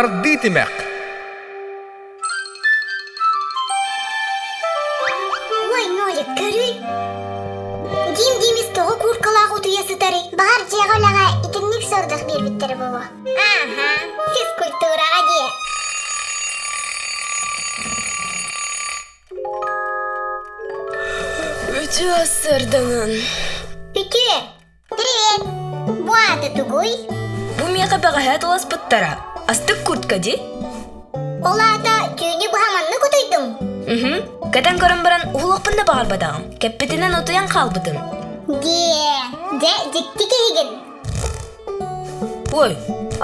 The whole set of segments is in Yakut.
Тардыы тимэх. Ой, Нолик, көрүй! Дим Димис тоҕо кууркалаах утуйа сытарый? Баҕар дьиэҕэ үлэҕэ итинник сорудах биэрбиттэрэ буолуо. Аха, физкультураҕа диэ. Үтүө сырданын. Үтүө! Привет! Бу аата тугуй? Бу миэхэ бэҕэһээ туласпыттара. Астык куртка дии. Ол аата түүнү быһа маннык утуйдуҥ? Уһу. Кэтэн көрөн баран уһулуохпун да баҕарбатаҕым. Кэппитинэн утуйан хаалбытым. Диэ, дьэ дьикти киһигин. Ой,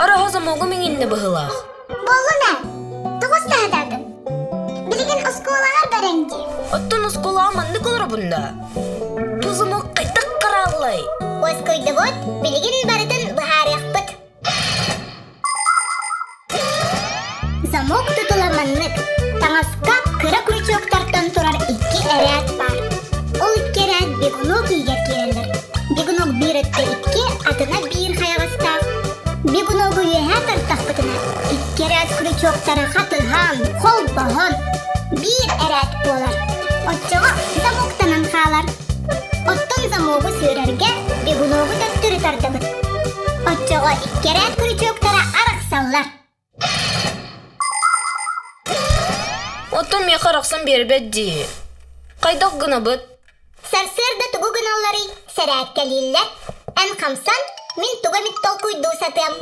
араһа замогум иҥиннэ быһыылаах. Буоллун ээ, тоҕус таһытаатым. Билигин оскуолаҕар баран дии. Оттон оскуолаҕа маннык олоробун да. Бу замок хайдах харааллай? Уоскуйдубут, билигин барытын быһаарыахпыт. Замок тутула маннык. Таҥаска кыра крючоктартан турар икки эрээт баар. Ол икки эрээт бегунок иигэр киирэллэр. Бегунок биир өттө икки, атына биир хайаҕастаах. Бегуногу үөһээ тартахпытына, икки эрээт крючоктара хатыһан, холбоһон, биир эрээт буолар. Оччоҕо замоктанан хаалар. Оттон замогу сүөрэргэ бегуногу төттөрү тардабыт. Оччоҕо икки эрээт крючоктара арахсаллар. Оттон миэхэ арахсан биэрбэт дии. Хайдах гынабыт? Сарсыарда тугу гыналларый? Сэрээккэлииллэр. Эн хамсан, мин тугу эмит толкуйдуу сатыам.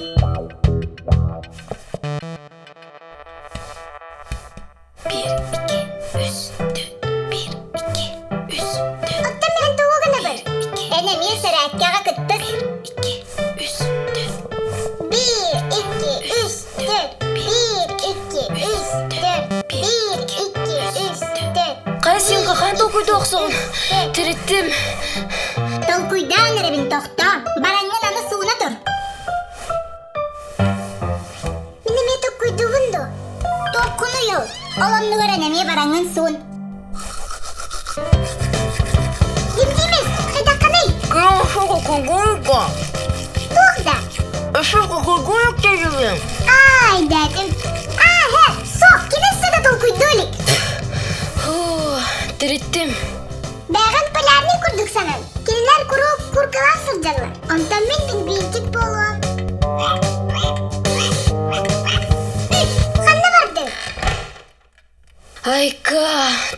Биир, икки, үс, төрт, биир, икки, үс, төрт. Оттон мин тугу гынабын? Икки, Эн эмиэ сэрээккэҕэ кыттыс. икки, үс, төрт. Биир, икки, үс, төрт. Биир, икки, үс, төрт. Биир, икки, үс, төрт. Хайа син хаһан толкуйдуу охсоҕун? Тириттим. Толкуйдаан эрэбин тохтоо. Бараҥҥын аны сууна тур. Мин эмиэ толкуйдуубун дуо? Толкунуйул. Ол оннугар эн эмиэ бараҥҥын суун. Димдимис, хайдаххыный? Кугуйка. Туох да? Өссө кугуйк дедим. Ай, дэтим. Аа, хэ, суох, ким өссө да толкуйдуу илик. Тириттим. Бэҕэн полярный курдук санан. Кинилэр куруук куркалаах сылдьаллар. Онтон мин пингвинчик буолуом. Ханна бардыҥ? Айка,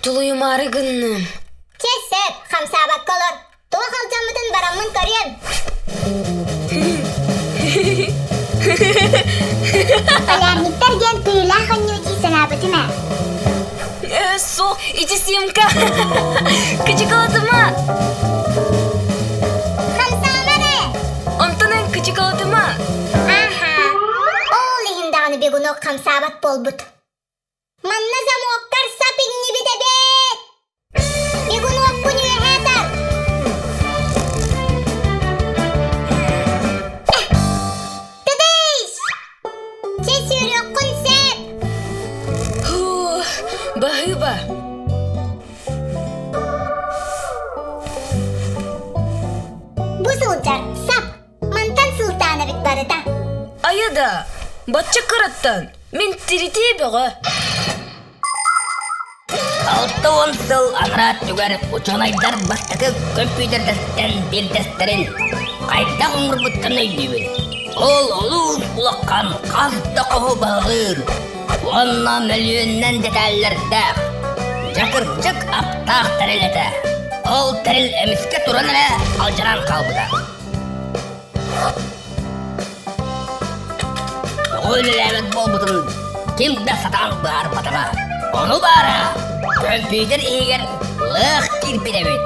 тулуйумаары гынным. Чэ, сөп, хамсаабакка олор. Туох алдьаммытын бараммын көрүөм. Полярниктар диэн тыылаах оонньуу дии санаабытым ээ. Э, суох, ити Симка. Кычыкалатыма. Хамсаама эрэ. Онтон эн кычыкалатыма. Аха. Ол иһин даҕаны бегунок хамсаабат буолбут. Манна замоктар сап иҥнибит эбээт! Бегунокпун үөһээ тар! Тыдыйс! Чэ сүөрүөххүн сөп! Баһыыба! Бу сылдьар сап! Мантан сылтаан эбит барыта. Айа да, бачча кыраттан мин тиритии бөҕө. 60 сыл анараа өттүгэр учуонайдар бастакы көмпүүтэрдэстэн биирдэстэрин хайдах оҥорбуттарын өйдүүбүн. Ол олус улахан хас да хоһу баһылыыр уонна мөлүйүөнүнэн дэтээллэрдээх, дьэ кырдьык аптаах тэрил этэ. Ол тэрил эмискэ туран эрэ алдьанан хаалбыта. Тоҕо үлэлээбэт буолбутун ким да сатаан быһаарбатаҕа. Ону баара, көмпүүтэр иһигэр лыах киирбит эбит.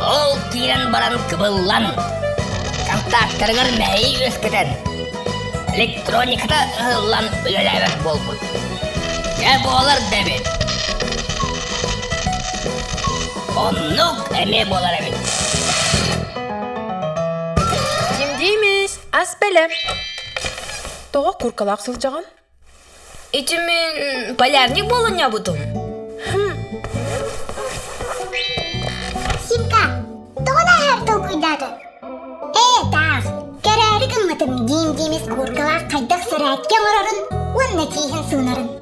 Ол киирэн баран кыбыллан, контактарыгар мэһэйи үөскэтэн, электрониката ыһыллан үлэлээбэт буолбут. Дьэ буолар да эбит. Оннук эмиэ буолар эбит. Димдиимис, ас бэлэм. Тоҕо куркалаах сылдьаҕын? Ити мин полярник буолунньабытым. Симка, тоҕо наһаар толкуйдаатыҥ? Ээ, таах, көрөөрү гыммытым Дим-Димис кууркалаах хайдах сэрээккэ оҥорорун уонна тииһин суунарын.